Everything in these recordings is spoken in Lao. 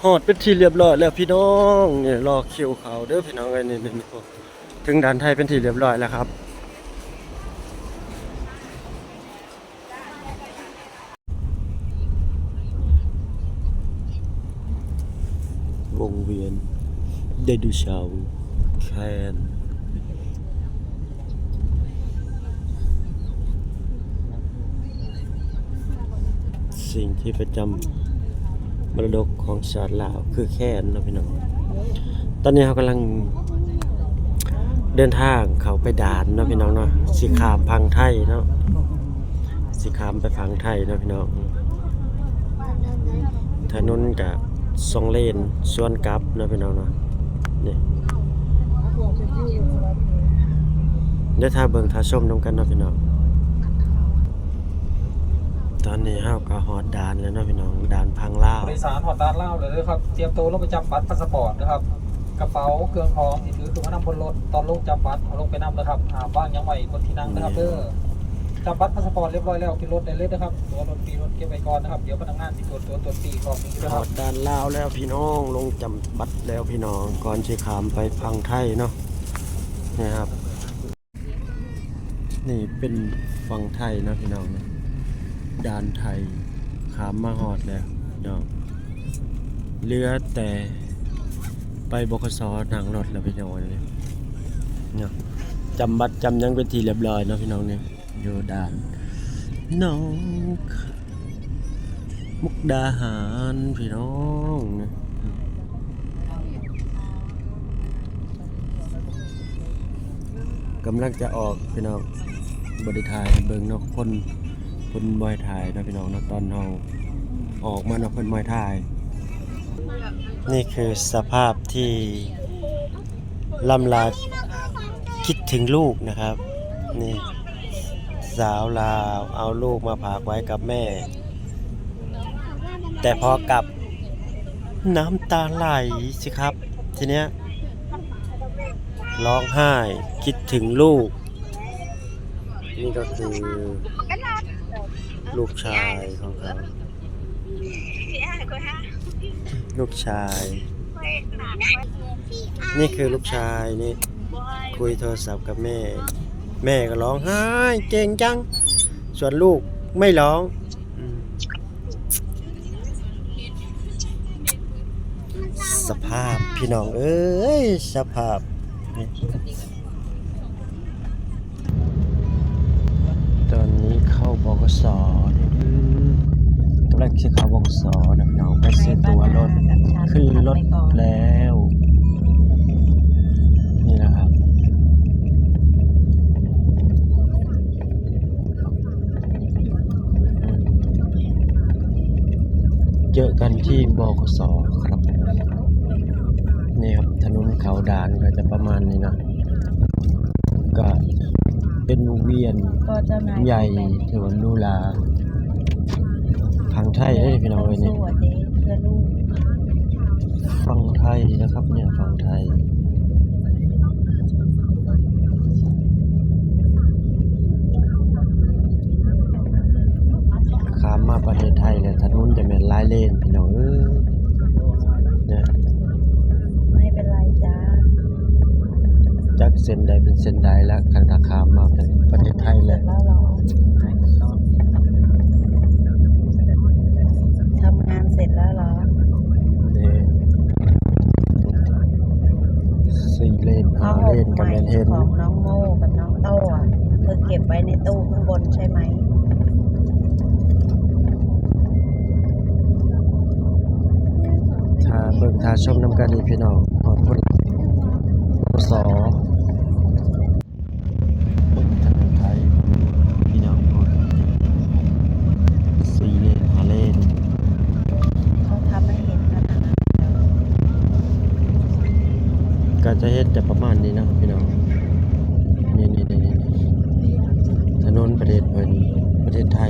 ຮອດເປັນທີ່ລຽບຮ້ອຍແລ້ວພີ່ນ້ອງ. ນີ້ລໍຄິວເຂົ້າເດີພີ່ນ້ອງເອີຍ. ນີ້ ນີ້ ນີ້ ໂອ້ ເຖິງດ່ານໄທເປັນທີ່ລຽບຮ້ອຍແລ້ວຄັບ. ວົງວຽນໄດໂນເສົາ ແຄນ ສິ່ງທີ່ປະຈຳມໍລະດົກຂອງຊາດລາວຄືແຄນເນາະພີ່ນ້ອງ. ຕອນນີ້ເຮົາກຳລັງເດີນທາງເຂົ້າໄປດ່ານເນາະພີ່ນ້ອງເນາະ ຊິຂ້າມຝັ່ງໄທເນາະ. ຊິຂ້າມໄປຝັ່ງໄທເນາະພີ່ນ້ອງ. ຖະໜົນກະສອງເລນສວນກັບເນາະພີ່ນ້ອງເນາະ. ນີ້ ດຽວຖ້າເບິ່ງຖ້າຊົມນຳກັນເນາະພີ່ນ້ອງ. ຕອນນີ້ເຮົາກະຮອດດ່ານແລ້ວເນາະພີ່ນ້ອງ ດ່ານຝັ່ງລາວ. ຜູ້ໂດຍສານຮອດດ່ານລາວແລ້ວເດີຄັບ. ຕຽມໂຕລົງໄປຈັບບັດພາສະປອດເດີຄັບ. ກະເປົາເຄື່ອງຂອງທີ່ຖືຂຶ້ນມານຳບົນລົດ ຕອນລົງຈັບບັດເອົາລົງໄປນຳເດີຄັບ. ຫ້າມວາງຫຍັງໄວ້ບົນທີ່ນັ່ງເດີຄັບເດີ. ຈັບບັດພາສະປອດລຽບຮ້ອຍແລ້ວ ຂຶ້ນລົດໄດ້ເລີຍເດີຄັບ. ຕົວລົດປີ້ລົດເກັບໄວ້ກ່ອນເດີຄັບ. ດຽວພະນັກງານຊິກວດຕົວ ກວດປີ້ອີກຮອບໜຶ່ງຢູ່ເດີຄັບ. ຮອດດ່ານລາວແລ້ວພີ່ນ້ອງ ລົງຈຳບັດແລ້ວພີ່ນ້ອງ ກ່ອນຊິຂ້າມໄປຝັ່ງໄທເນາະ. ນີ້ຄັບ ນີ້ເປັນຝັ່ງໄທເນາະພີ່ນ້ອງເນາະ. ດ່ານໄທຂ້າມມາຮອດແລ້ວພີ່ນ້ອງ. ເຫຼືອແຕ່ໄປ ບຂສ ນັ່ງລົດແລ້ວພີ່ນ້ອງເນາະ. ຈຳບັດຈຳຫຍັງເປັນທີ່ລຽບຮ້ອຍເນາະພີ່ນ້ອງເນາະ. ຢູ່ດ່ານໜອງ ມຸກດາຫານພີ່ນ້ອງ. ກຳລັງຈະອອກພີ່ນ້ອງ ບໍ່ໄດ້ຖ່າຍໃຫ້ເບິ່ງເນາະ. ຄົນ ເພິ່ນບໍ່ໃຫ້ຖ່າຍເນາະພີ່ນ້ອງເນາະ. ຕອນເຮົາອອກມາເນາະ ເພິ່ນບໍ່ໃຫ້ຖ່າຍ. ນີ້ຄືສະພາບທີ່ ລຳລາຄິດເຖິງລູກນະຄັບ. ນີ້ສາວລາວເອົາລູກມາຝາກໄວ້ກັບແມ່ ແຕ່ພໍກັບນ້ຳຕາໄຫຼຊິຄັບ ທີເນີ້ຍ ຮ້ອງໄຫ້ຄິດເຖິງລູກ. ນີ້ກໍຄືລູກຊາຍຂອງເຂົາ. ລູກຊາຍ ນີ້ຄືລູກຊາຍນີ້ ຄຸຍໂທລະສັບກັບແມ່ ແມ່ກໍຮ້ອງໄຫ້ເກັ່ງຈັງ ສ່ວນລູກໄມ່ຮ້ອງ. ອືມ ສະພາບພີ່ນ້ອງເອີຍ ສະພາບ. ຕອນນີ້ເຂົ້າ ບຂສ ນີ້ເດີ ກຳລັງຊິເຂົ້າ ບຂສ ນະພີ່ນ້ອງ ໄປຊື້ຕົ໋ວລົດ ຂຶ້ນລົດແລ້ວ ນີ້ນະຄັບ. ເຈີກັນທີ່ ບຂສ ຄັບ. ນີ້ຄັບ ຖະໜົນເຂົ້າດ່ານກໍຈະປະມານນີ້ເນາະ ກໍເປັນວົງວຽນໃຫຍ່ ຖືວ່າຫຼູຫຼາ ຝັ່ງໄທເດ້ພີ່ນ້ອງເອີຍນີ້. ຝັ່ງໄທນະຄັບ ເນີ້ຍ ຝັ່ງໄທ. ຂ້າມມາປະເທດໄທແລ້ວ ຖະໜົນຈະແມ່ນຫຼາຍເລນພີ່ນ້ອງເອີຍ ນະ. ໄມ່ເປັນໄລຈ້າ. ຈັກເສັ້ນໃດເປັນເສັ້ນໃດລະ ຄັນຖ້າຂ້າມມາປະເທດໄທແລ້ວ. ທຳງານເສັດແລ້ວເນາະ. ເດ້ ສີ່ເລນ ຫ້າເລນກໍແມ່ນເຫັນ. ຂອງນ້ອງໂມກັບນ້ອງໂຕ້ອະ ເທາເກັບໄວ້ໃນຕູ້ຂ້າງບົນໃຊ່ໄໝ? ຖ້າເບິ່ງຖ້າຊົມນຳກັນນີ້ພີ່ນ້ອງ ຮອດພຸ້ນລະ ສ. ເບິ່ງຖະໜົນໄທພີ່ນ້ອງ ສີ່ເລນ ຫ້າເລນ ເຂົາທຳໃຫ້ເຫັນຂະໜາດນັ້ນແລ້ວ. ກໍຈະເຮັດຈະປະມານນີ້ເນາະພີ່ນ້ອງ. ນີ້ໆໆໆ ຖະໜົນປະເທດເພິ່ນ ປະເທດໄທ.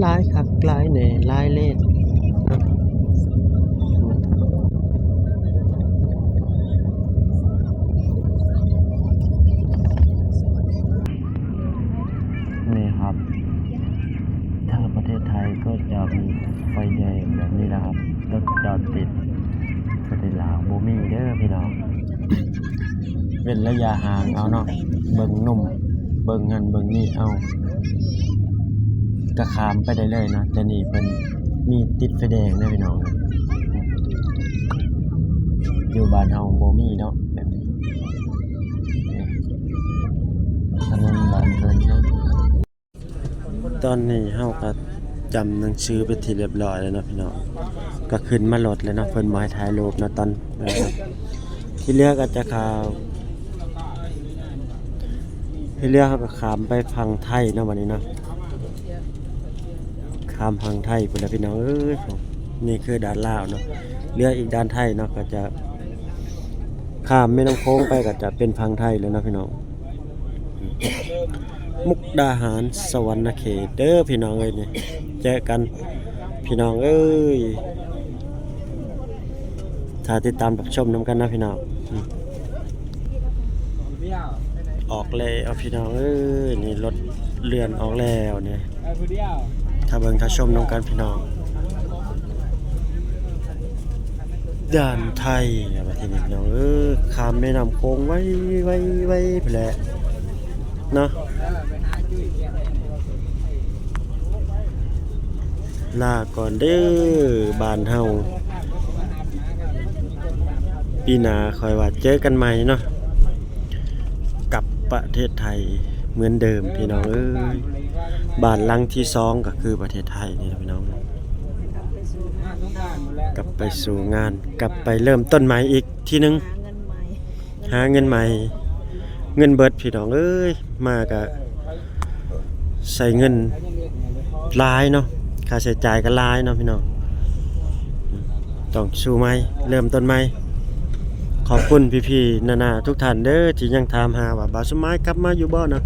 ຫຼາຍຄັກຫຼາຍແນ່ ຫຼາຍເລນ. ນີ້ຄັບ ປະເທດໄທກໍຈະມີໄຟແດງແບບນີ້ແຫຼະຄັບ ລົດຈອດຕິດ. ປະເທດລາວບໍ່ມີເດີພີ່ນ້ອງ ເວັ້ນໄລຍະຫ່າງເອົາເນາະ ເບິ່ງໜຸ່ມ ເບິ່ງຫັ້ນເບິ່ງນີ້ເອົາ ກະຂ້າມໄປໄດ້ເລີຍເນາະ. ແຕ່ນີ້ເພິ່ນມີຕິດໄຟແດງເດີພີ່ນ້ອງ ຢູ່ບ້ານເຮົາບໍ່ມີເນາະ ແບບນີ້ ຖະໜົນບ້ານເພິ່ນເນາະ. ຕອນນີ້ເຮົາກະຈຳໜັງສືເປັນທີ່ລຽບລ້ອຍແລ້ວເນາະພີ່ນ້ອງ ກະຂຶ້ນມາລົດແລ້ວເນາະ. ເພິ່ນບໍ່ໃຫ້ຖ່າຍຮູບເນາະ ຕອນທີ່ເຫຼືອກະຈະຂ້າມ ທີ່ເຫຼືອເຮົາກະຂ້າມໄປຝັ່ງໄທເນາະ ບັດນີ້ເນາະ ຂ້າມຝັ່ງໄທພຸ້ນລະພີ່ນ້ອງເອີຍ. ນີ້ຄືດ່ານລາວເນາະ ເຫຼືອອີກດ່ານໄທເນາະ ກະຈະຂ້າມແມ່ນ້ຳໂຂງໄປກະຈະເປັນຝັ່ງໄທແລ້ວເນາະພີ່ນ້ອງ. ມຸກດາຫານ ສະຫວັນນະເຂດເດີພີ່ນ້ອງເອີຍ ນີ້ເຈີກັນພີ່ນ້ອງເອີຍ. ຖ້າຕິດຕາມຮັບຊົມນຳກັນນະພີ່ນ້ອງ. ອອກແລ້ວພີ່ນ້ອງເອີຍ ນີ້ລົດເລື່ອນອອກແລ້ວນີ້ ຖ້າເບິ່ງຖ້າຊົມນຳກັນພີ່ນ້ອງ. ດ່ານໄທ ແລ້ວບັດທີນີ້ພີ່ນ້ອງເອີຍ ຂ້າມແມ່ນ້ຳໂຂງໄວໆໆພຸ້ນແຫຼະເນາະ. ລາກ່ອນເດີບ້ານເຮົາ ປີໜ້າຄ່ອຍວ່າເຈີກັນໃໝ່ເນາະ ກັບປະເທດໄທເໝືອນເດີມພີ່ນ້ອງເອີຍ. ບ້ານຫຼັງທີສອງກະຄືປະເທດໄທນີ້ລະພີ່ນ້ອງ ກັບໄປສູ່ງານ ກັບໄປເລີ່ມຕົ້ນໃໝ່ອີກທີໜຶ່ງ ຫາເງິນໃໝ່ ເງິນເບິດພີ່ນ້ອງເອີຍ. ມາກະໃຊ້ເງິນຫຼາຍເນາະ ຄ່າໃຊ້ຈ່າຍກະຫຼາຍເນາະພີ່ນ້ອງ ຕ້ອງສູ້ໃໝ່ ເລີ່ມຕົ້ນໃໝ່. ຂອບຄຸນພີ່ໆນ້າໆທຸກທ່ານເດີ ທີ່ຍັງຖາມຫາວ່າ ບ່າວສົມໝາຍກັບມາຢູ່ບໍ່ເນາະ.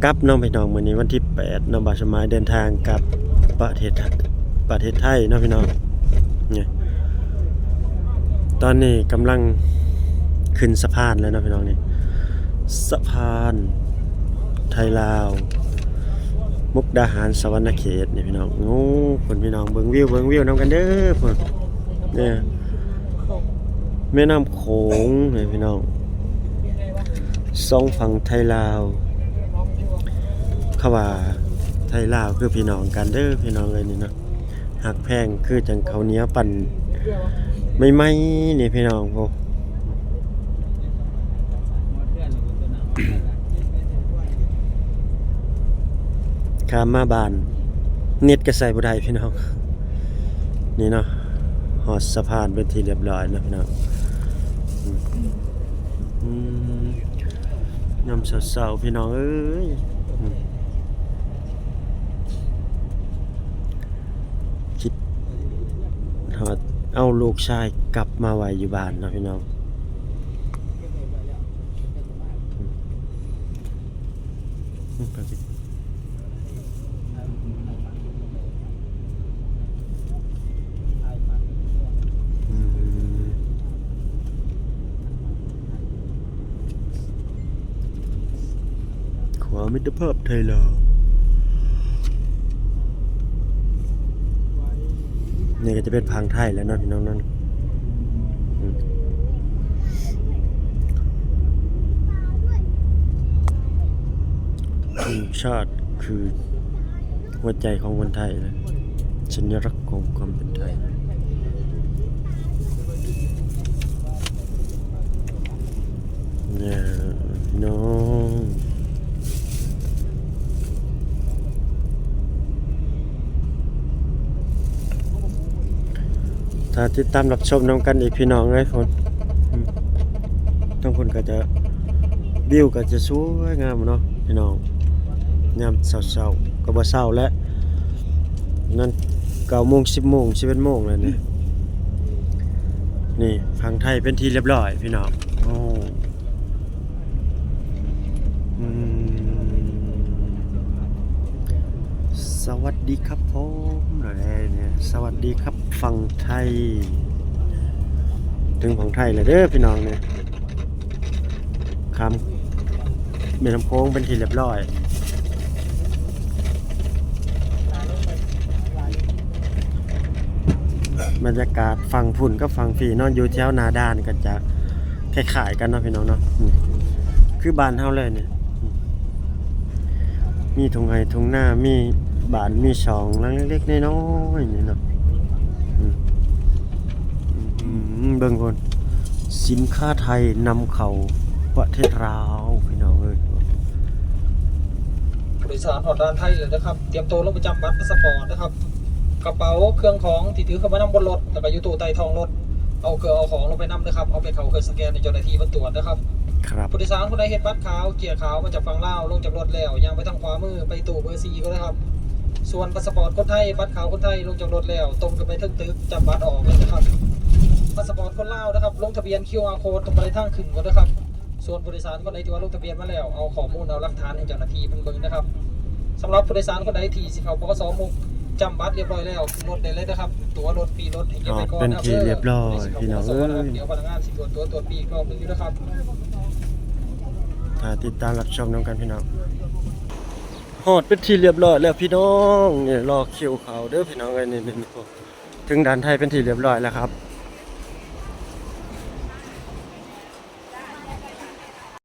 ກັບເນາະພີ່ນ້ອງ ມື້ນີ້ວັນທີແປດເນາະ ບ່າວສົມໝາຍເດີນທາງກັບປະເທດ ປະເທດໄທເນາະພີ່ນ້ອງ. ນີ້ ຕອນນີ້ກຳລັງຂຶ້ນສະພານແລ້ວເນາະພີ່ນ້ອງ ນີ້ ສະພານໄທລາວ ມຸກດາຫານ ສະຫວັນນະເຂດນີ້ພີ່ນ້ອງ. ໂອ້ ພຸ້ນພີ່ນ້ອງ ເບິ່ງວິວ ເບິ່ງວິວນຳກັນເດີ ພຸ້ນ ນີ້ ແມ່ນ້ຳໂຂງນີ້ພີ່ນ້ອງ ສອງຝັ່ງໄທລາວ. ເຂົາວ່າໄທລາວຄືພີ່ນ້ອງກັນເດີພີ່ນ້ອງເອີຍ ນີ້ເນາະ. ຮັກແພງຄືຈັ່ງເຂົ້າໜຽວປັ່ນໃໝ່ໆນີ້ພີ່ນ້ອງ. ໂອ້ ຂ້າມມາບ້ານ ເນັດກະໃຊ້ບໍ່ໄດ້ພີ່ນ້ອງ. ນີ້ເນາະ ຮອດສະພານເປັນທີ່ລຽບລ້ອຍເນາະພີ່ນ້ອງ. ອືມ ຍາມເຊົ້າໆ ພີ່ນ້ອງເອີຍ ອືມ ຄິດຮອດເອົາລູກຊາຍກັບມາໄວ້ຢູ່ບ້ານເນາະພີ່ນ້ອງ. ອືມ ອືມ ຂົວມິດຕະພາບໄທລາວ. ນີ້ກະຈະເປັນຝັ່ງໄທແລ້ວເນາະພີ່ນ້ອງເນາະ. ອືມ ທງຊາດຄືຫົວໃຈຂອງຄົນໄທ ແລະ ສັນຍະລັກຂອງຄວາມເປັນໄທ. ເອີ ພີ່ນ້ອງ ຖ້າຕິດຕາມຮັບຊົມນຳກັນອີກພີ່ນ້ອງເອີຍ ພຸ້ນ ອືມ ທາງພຸ້ນກະຈະ ວິວກະຈະສວຍງາມເນາະພີ່ນ້ອງ. ຍາມເຊົ້າໆ ກະບໍ່ເຊົ້າແຫຼະ ນັ້ນ ເກົ້າໂມງ ສິບໂມງ ສິບເອັດໂມງແລ້ວນີ້. ນີ້ ຝັ່ງໄທເປັນທີ່ລຽບລ້ອຍພີ່ນ້ອງ. ໂອ້ ອືມ ສະຫວັດດີຄັບຜົມ ແລ້ວເດ້ນີ້ ສະຫວັດດີຄັບຝັ່ງໄທ ເຖິງຝັ່ງໄທແລ້ວເດີພີ່ນ້ອງນີ້. ຂ້າມແມ່ນ້ຳໂຂງເປັນທີ່ລຽບລ້ອຍ. ບັນຍາກາດຝັ່ງພຸ້ນກັບຝັ່ງພີ້ເນາະ ຢູ່ແຖວໜ້າດ່ານກໍຈະຄ້າຍໆກັນເນາະພີ່ນ້ອງເນາະ. ນີ້ຄືບ້ານເຮົາເລີຍນີ້ ມີທົ່ງໄຮ່ທົ່ງນາ ມີບ້ານມີຊ່ອງຫຼັງເລັກໆນ້ອຍໆນີ້ເນາະ. ອືມ ອືມ ເບິ່ງພຸ້ນ ສິນຄ້າໄທນຳເຂົ້າປະເທດລາວ ພີ່ນ້ອງເອີຍ. ຜູ້ໂດຍສານຮອດດ່ານໄທແລ້ວເດີຄັບ ຕຽມໂຕລົງໄປຈຳບັດພາສະປອດເດີຄັບ. ກະເປົາເຄື່ອງຂອງທີ່ຖືຂຶ້ນມານຳບົນລົດ ແລ້ວກະຢູ່ຕູ້ໃຕ້ທ້ອງລົດ ເອົາເຄື່ອງເອົາຂອງລົງໄປນຳເດີຄັບ ເອົາໄປເຂົ້າເຄື່ອງສະແກນໃຫ້ເຈົ້າໜ້າທີ່ເພິ່ນກວດເດີຄັບ. ຜູ້ໂດຍສານຄົນໃດເຮັດບັດຂາວ ເຈ້ຍຂາວມາຈາກຝັ່ງລາວ ລົງຈາກລົດແລ້ວ ຍ່າງໄປທາງຂວາມື ໄປຕູ້ເບີສີ່ກ່ອນເດີຄັບ. ສ່ວນພາສະປອດຄົນໄທ ບັດຂາວຄົນໄທ ລົງຈາກລົດແລ້ວ ຕົງຂຶ້ນໄປເທິງຕຶກ ຈຳບັດອອກເລີຍເດີຄັບ. ພາສະປອດຄົນລາວເດີຄັບ ລົງທະບຽນຄິວອາໂຄ້ດ ຕົງໄປທາງຂຶ້ນກ່ອນເດີຄັບ. ສ່ວນຜູ້ໂດຍສານຄົນໃດທີ່ວ່າລົງທະບຽນມາແລ້ວ ເອົາຂໍ້ມູນເອົາຫຼັກຖານໃຫ້ເຈົ້າໜ້າທີ່ເພິ່ນເບິ່ງເດີຄັບ. ສຳລັບຜູ້ໂດຍສານຄົນໃດທີ່ຊິເຂົ້າ ປກສ ມຸກ ຈຳບັດຮຽບຮ້ອຍແລ້ວ ຂຶ້ນລົດໄດ້ເລີຍເດີຄັບ. ຕົວະລົດ ປີ້ລົດໃຫ້ເກັບໄວ້ກ່ອນເນາະ. ເປັນທີ່ຮຽບຮ້ອຍພີ່ນ້ອງເອີຍ. ດຽວພະນັກງານຊິກວດຕົວ ກວດປີ້ອີກຮອບໜຶ່ງຢູ່ເດີຄັບ. ຖ້າຕິດຕາມຮັບຊົມນຳກັນພີ່ນ້ອງ. ຮອດເປັນທີ່ຮຽບຮ້ອຍແລ້ວພີ່ນ້ອງ. ນີ້ລໍຄິວເຂົ້າເດີພີ່ນ້ອງເອີຍ. ນີ້ ນີ້ ນີ້ ເຖິງດ່ານໄທເປັນທີ່ຮຽບຮ້ອຍແລ້ວຄັບ.